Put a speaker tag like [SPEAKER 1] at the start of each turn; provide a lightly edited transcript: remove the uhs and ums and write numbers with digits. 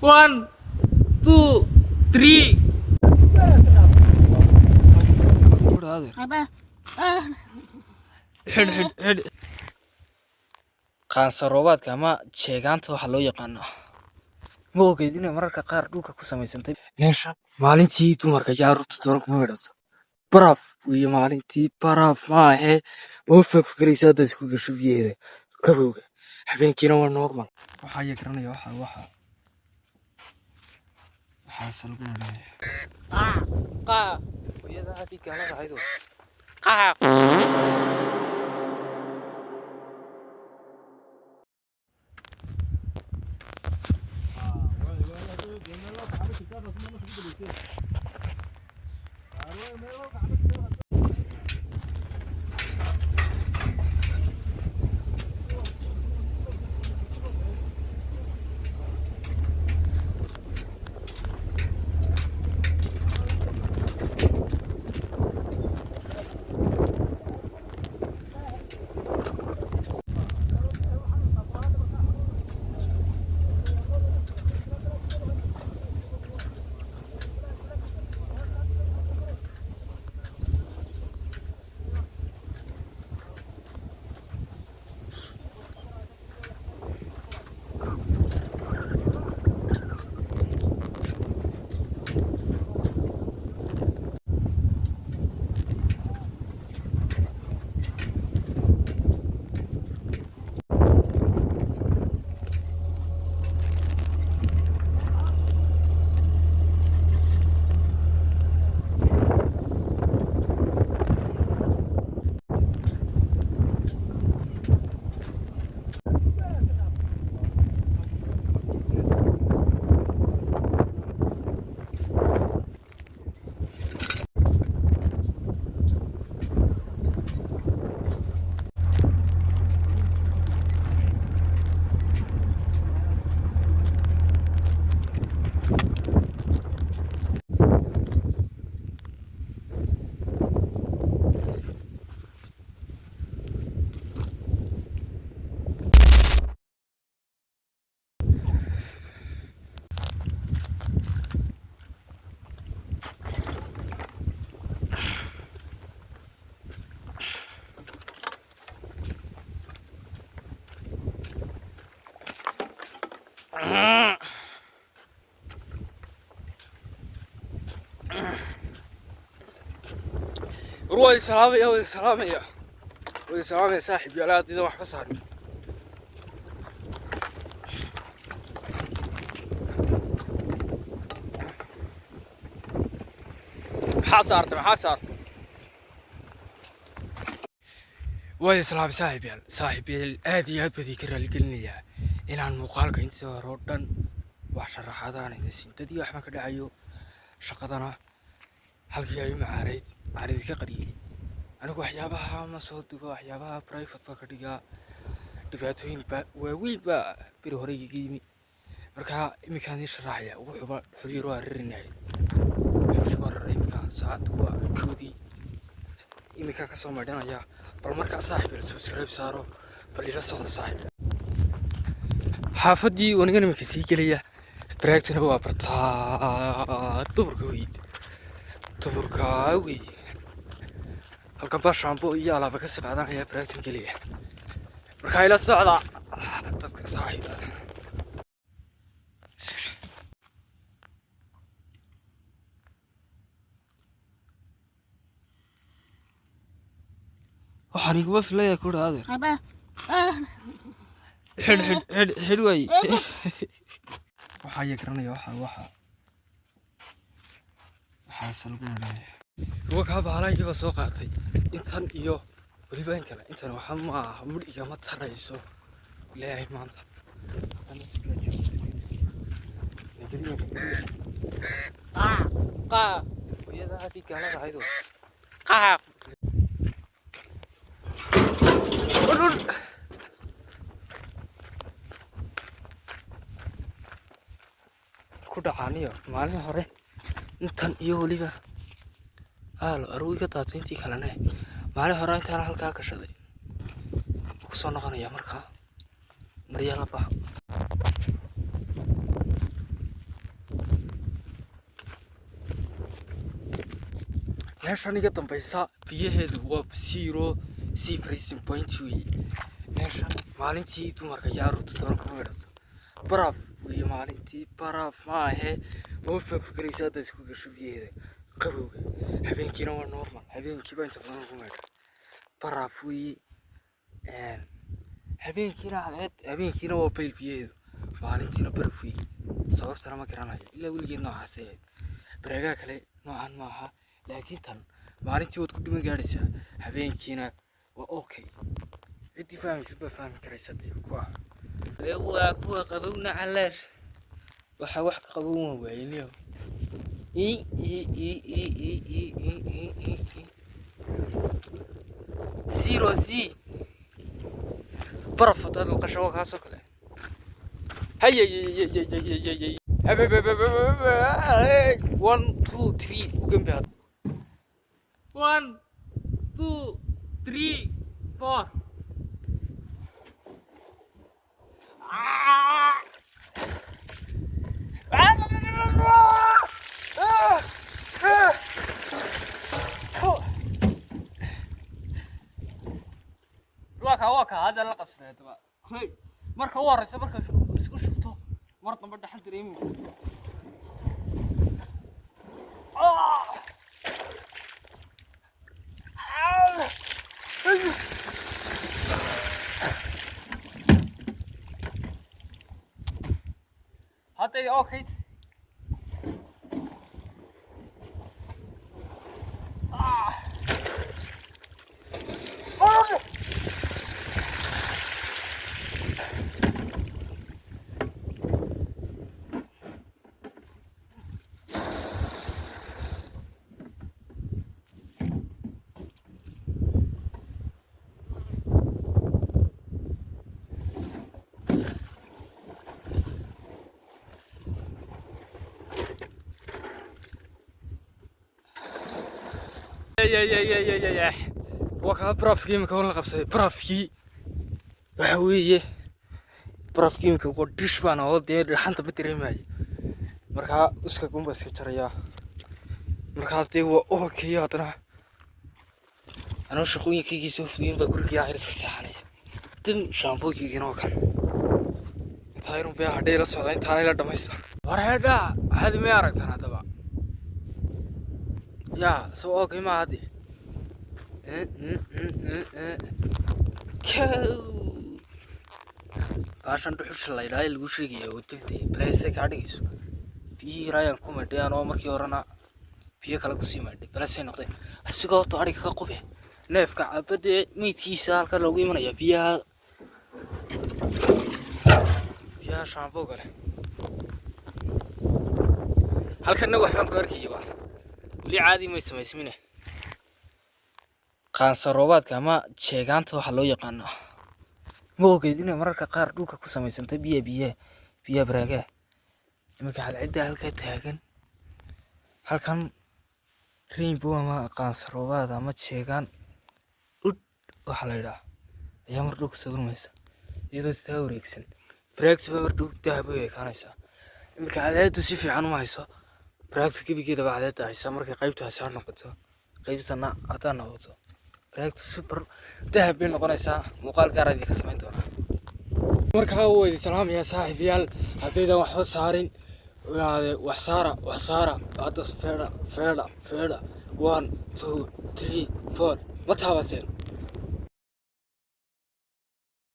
[SPEAKER 1] One, two, three. Xidh, xidh, xidh. Qaansaroobaadka ama jeegaanta waxaa loo yaqaanaa. Ma ogeyd inay mararka qaar dhulka ku samaysantay meesha maalintii dumarka iyo carruurta doona kuma midhato. Baraf weeye maalintii, baraf maahe, ma fakaraysa haddaad isku gasho biyaheeda qabowga. Habeenkiina waa normal. Waxaa ya garanaya waxaase lagu odhanaya.
[SPEAKER 2] Qaa.
[SPEAKER 1] Hooyada haddii gaalada ahayd oo.
[SPEAKER 2] Qaa.
[SPEAKER 1] War waa salaamaya, waa salaamaya, waa salaamaya saaxiib yaal, aad idan wax ka saarin. Maxaa saartay? Maxaa saartay? Waa islaamay saaxiib yaal, saaxiib yaal, aad iyo aad baan idinka raaligelinayaa inaan muuqaalka intii hore oo dhan wax sharaxaadaan idin siin. Dadii waxba ka dhacayo shaqadana halkii ay u macaanayd aan idinka qariyey. Anigu waxyaabaha ma soo dugo, waxyaabaha private baa ka dhigaa. Dhibaatooyin baa waaweyn baa beri hore igaga yimi. Marka iminkaan idiin sharaxaya wuxuuba xuriir waa rarinayay. Xushu waa raray iminka, saacaddu waa 1dii. Iminkaan ka soo maydhanaya. Bal markaa saaxiib yaal subscribe saaro, bal ila socda saaxiib. Xaafaddii wanigan iminka sii gelaya. Baraagtuna waa bartaa duburka weyd. Duburka wey. Halkan baa shaambo iyo alaaba ka sii qaadanaya baraagtan gelaya. Markaa ila socda dadka saaxiib. Waxaan iguma filaya ku adeer. Xidh, xidh, xidh, xidh waay. Waxaa ya garanaya waxaase lagu odhanaya. Kuwa kaa bahalahii baa soo qaatay intan iyo weliba in kale. Intan waxa ma aha, mudh igama tarayso leeyahay maanta.
[SPEAKER 2] Qaa. Qaa.
[SPEAKER 1] Hooyada haddii gaalada ahayd oo.
[SPEAKER 2] Qaa.
[SPEAKER 1] Dhul. Ku dhacaaniyo maalin hore intan iyo weliba aalo arugu iga daatay intii kalena maalin hore intaan halkaa gashaday ku soo noqonaya markaa maryaa la baxo. Meeshan iga dambaysa biyaheedu waa 0 C freezing point weeye. Meeshan maalintii dumarka iyo carruurta toona kuma midhato. Baraf weeye maalintii, baraf maahe, ma fakaraysa haddaad isku gasho biyaheeda qabowga. Habeenkiina waa normal, habeenkiiba inta badan lagu maydha. Baraf weeye habeenkiina, cadceed habeenkiina waa bayl biyaheedu, maalintiina baraf weeye. Sababtana ma garanayo, ilaa weligeed noocaasay ahayd. Bareegaha kale noocan maaha, laakiin tan maalintii waad ku dhiman gaadhaysaa, habeenkiina waa okay. Ciddii fahmaysa baa fahmi karaysa dee kuwa. Waa kuwa qabowna caleer, waxa wax ka qabow waan waayay. I i i i i i i i i i 0 C baraf haddaad maqasho waa kaasoo kale. Hayayayayayayayay, one two three, ugambe.
[SPEAKER 2] One, two, three, four. Waa kaa hadda la qabsaday. Haddaba hey, marka u horeysa marka isku shubto, mar dambe dhaxal dareemi. Hadda okay.
[SPEAKER 1] Waa kaa barafkii imika la qabsaday. Barafkii waxa weeye, barafkii imika waa dhish baan oo dee dhaxanta ma dareemayo. Markaa uska gunba iska jarayaa. Markaa dee waa okay. Haddana anoo shaqooyinkaygii soo fuliyin baa gurigii ayar iska seexanaya. Dim shampooykiigina oo kale intaa yarun bay hadhay la socda, intaanay la dhamaysta. War heedhaa, caadi may aragtan haddaba? Yaa soo okay ma hadde? Kow, baashan dhuxusha la yidhaha lagu sheegaya wadilde balese kaa dhigayso. Biyihii yar ayaan ku maydhay anoo markii horena biyo kale kusii maydhay, balesay noqdeen. Asigoo horta adhiga ka qube neefka cabadee meydkiisa halka loogu imanaya biyaha shaambooga leh. Halkanna waxbaan ku arkaya, wax weli caadi may samaysmine. Qaansaroobaadka ama jeegaanta waxaa loo yaqaanaa, ma ogeyd inay mararka qaar dhulka ku samaysantay biyaha baraagaha? Iminka cadceedda halkaa taagan, halkan rainbow ama qaansaroobaad ama jeegaan udh waxaa la yidhaha ayaa mar dhow ku sawirmaysa iyadoo sidaa wareegsan. Baraagtuba mar dhow dahab way ekaanaysaa. Iminka cadceeddu si fiican uma hayso baraagta, gebigeedaba cadceedda haysa. Markay qaybta haysaa noqoto, qaybtana haddaan noqoto, baraagtu super dahab bay noqonaysaa. Muuqaal gaar idinka samayn doonaa. Markaa wuu idin salaamayaa saaxiibayaal. Haddaydan waxba saarin, wax saara, wax saara hadda. Feedha, feedha, feedha. One, two, three, four, ma taabateen?